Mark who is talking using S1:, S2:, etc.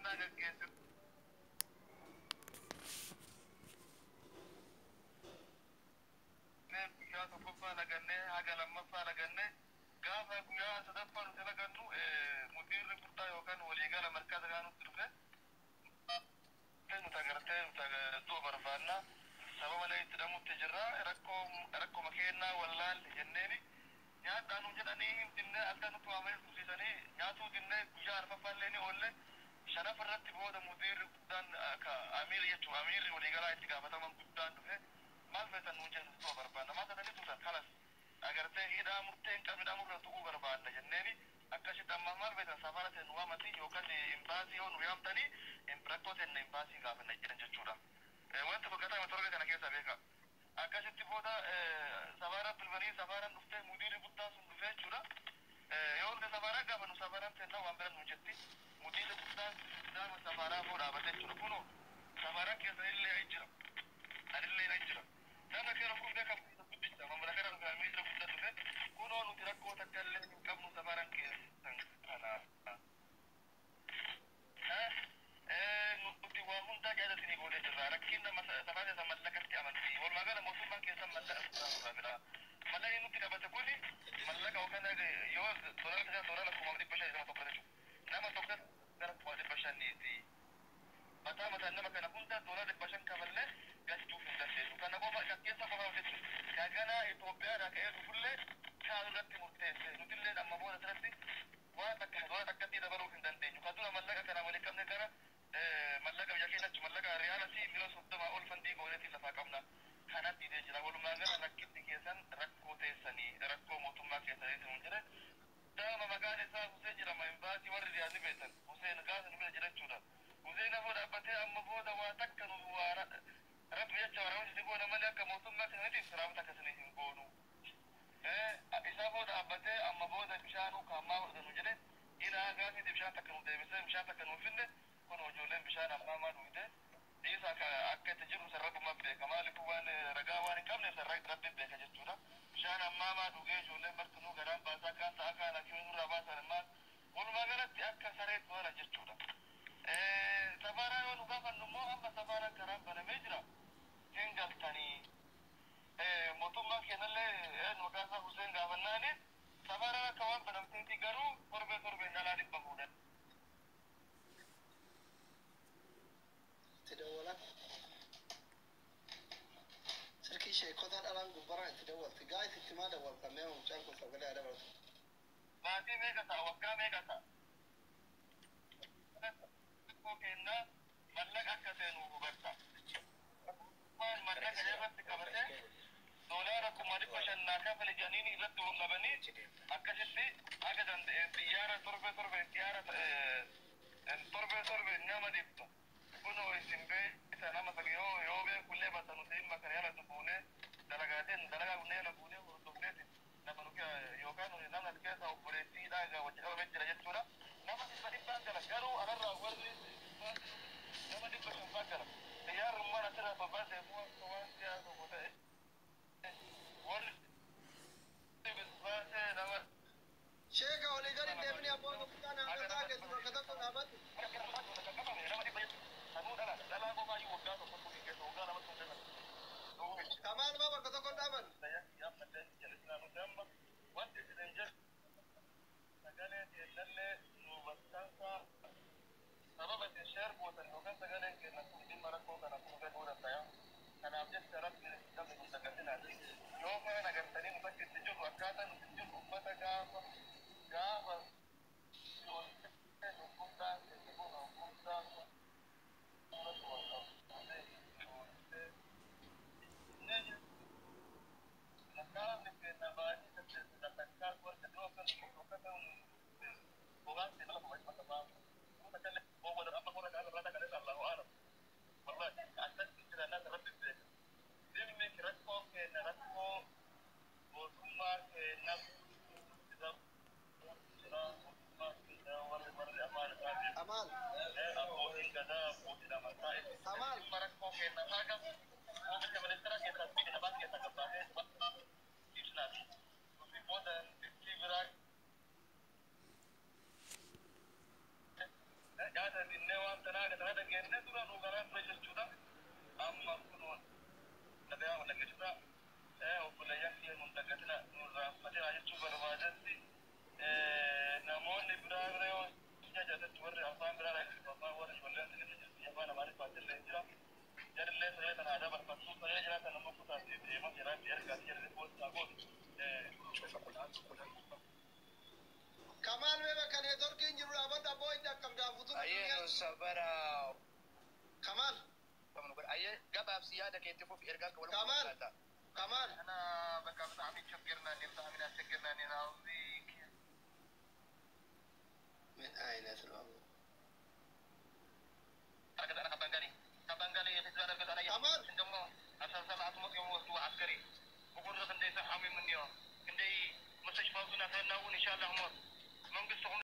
S1: Lagannaa gaggeessine guyyaa tokkoffaa lagannee haga lammaffaa lagannee gaafa guyyaa sadaffaa nuti lagannu mudiirri guddaa yookaan waliigala markaza gaa nutti dhufe nuti agartee nuti du'a barbaanna sababa malee itti dhamutti jirra rakkoo rakkoma kennaa wallaalle jenneeni nyaadhaa nu jedhanii dinnee halkan nutti waamanii tursiisanii nyaatuu dinnee guyyaa arfaffaa illee ni oolle shanafa irratti booda mudiirri guddaan akka amiirri jechuudha amiirri waliigalaa itti gaafataman guddaan dhufe maal feetan nuun jennu du'a barbaanna maal taatanii tuutan kalas agartee hidhaa murtee hin qabne hidhaa murra tu'uu barbaanna jenneeni akkasitti amma maal feetan safara teen waamati yookaan imbaasii yoo nu yaamtanii rakkoo teenne imbaasii gaafanna jedhan jechuudha. Wanti fakkaatame torbe kana keessa beeka. Akkasitti booda safaara bilbilanii safaaraan dhuftee mudiirri guddaan sun dhufee jechuudha. Yoo nuti safaaraa gaafannu safaaraan teennaa waan bira nuun jetti. Mudiirri guddaan gaafa safaaraa boo dhaabate jechuudha. Kunoo safaaraan keessa illee jira. Anillee na jira. Nama keera kun beekamu guddicha mamla kana dhufe amiirri guddaa dhufe kunoo nuti rakkoo takka illee hin qabnu safaaraan keessan kana. Nuti waa hundaa jaalatinii goonee jirra. Rakkinna safaa keessa mallaqatti amantii. Walumaa gala mootummaan keessa mallaqa guddaa fedha. Mallaqni nutti qabate kuni mallaqa yookaan yoo toora isaa toora 5,500 nama tokko jechuudha. Nama tokko gara 5,500ti. Mataa mataan nama kana hunda toora 500 kafallee galchuuf hin dandeessu. Kana qofa kan keessa qofa jechuudha. Kaganaa Itoophiyaadhaa ka'ee dhufullee kaan irratti murteesse. Nutillee amma booda asirratti waan takka toora takkatti dabaluuf hin dandeenyu. Kan dura mallaqa kana waliin qabne gara mallaqa biyya keenya mallaqa riyaala si miliyoona 30 ol fandii gooneetiin lafaa qabna. Kanatti hidhee jira. Walumaa gala rakkinni keessan rakkoo teessanii rakkoo mootummaa keessanii hin jedhe. Daama maqaan isaa Huseen jedhama. Imbaasii warri riyaadni beektan. Huseen gaafa nu bira jira jechuudha. Huseen afoo dhaabbatee amma booda waa takka nu waa rabbi jecha waraabatti si goona malee akka mootummaa keessaniitiif raabata akkasii hin goonu. Isaa booda dhaabbatee amma booda bishaanuu kaammaa godhanu jedhe ilaa gaafii bishaan takka nu deebisee bishaan takka nu finne kun ijoolleen bishaan ammaa maa dhugde dhiisa akka itti jiru san rabbuma beeka maaliif waan ragaa waan hin qabne san rabbi beeka jechuudha. Bishaan ammaa maa dhugee ijoolleen martinuu garaan baasaa kaan ta'a kaan akii nurraa baasan immaa walumaa galatti akka sareetti oolan jechuudha. Safaraa yoo nu gaafannu immoo amma safaraan karaan banamee jira hin galtanii. Mootummaan keenyallee maqaan isaa Hussein gaafannaani safaraan akka waan banamteeti garuu torbee torbeen dhalaa 100 fuudhan.
S2: Itti dawwala. Silkii sheekota dhalaan gubbaraa itti dawwalti. Gaayis itti maa dawwalta mee mucaan kun sagalee haa dabalatu.
S1: Maatii meeqa ta'a waggaa meeqa ta'a? Rakkoo kennaa mallaqa akka ta'e nu hubatta. Mootummaan mallaqa irratti qabatee doolaara 5,500 naa kafale jedhanii irratti wal dhabanii akkasitti haga danda'e xiyyaara torbe torbe xiyyaara torbe torbe nama 100. Kunoo isin beekta nama sagi yoo yoo beekullee bakka nuti dhimma kana yala buunee dalagaateen dalagaa kunneen yala buunee hordofneeti nama nu yookaan nama as keessa obboleettiidhaa egaa wajji qabamee jira jechuudha. Nama 100 100 gala garuu alarraa warri nama 500 gala. Xiyyaarrummaan asirraa babbaasee immoo akka waan siyaasa tokko ta'e warri baasee nama
S2: Sheeka olii gadi deemni abbaan guddaa naannoo isaa keessa bakka tokko dhaabatu. Kamaal maa bakka tokko dhaaban.
S1: Sababa isin sheer gootan yookaan sagaleen kennan kun dhimma rakkoo kana kun fedhuu danda'a. Kanaaf jecha rabbi namni kun dagatinaa. Yoo kana agartanii nu bakka itti jirru akkaataa nuti jirru uffata gaafa gaafa hukumtaan kun hukumtaan Qaamni keenya baay'ee takkaa warra dhiyoo kan rakkoo keenya rakkoo mootummaa keenya mootummaa keenya warri warri afaan isaatiin
S2: Amaal.
S1: Abbootiin gadaa abbootiin amantaa
S2: Amaal.
S1: Dhimma rakkoo keenya haga muummicha ministeera keessaa fi dhabaa keessa gabbaatee ibsinaati. Nuti booda dubbii biraa Nyaata dinnee waan tanaa kana dhageenye dura nu garaa ture jechuudha. Amma kun dhagayaa dhaggeessudha. Obboleeyyan kiyya nun dagatina nun raanfatina jechuu barbaadetti namoonni biraa bira yoo jajjabetti warri afaan biraa afaan warri ijoolleen sinitti jirti afaan amaariffaatillee jira. Jarillee sagalee tana aadaa barbaachisuu sagalee jira kan nama kutaatti deema jiraatti ergaatti jarri poostaa gootu.
S2: Kamaal mee bakka neetworkiin jiru dhaabadhu abboo inni akkam daafutu.
S3: Ayyee nu sabara.
S2: Kamaal.
S3: Ayyee gabaabsi yaada keetti fufi ergaa akka wal
S2: Kamaal. Kamaal.
S1: أنا በቃ በጣም ይቸገርናል፣ በጣም ያስቸግርናል።
S2: ምን አይነት ነው? Kamaal.
S1: መንግስት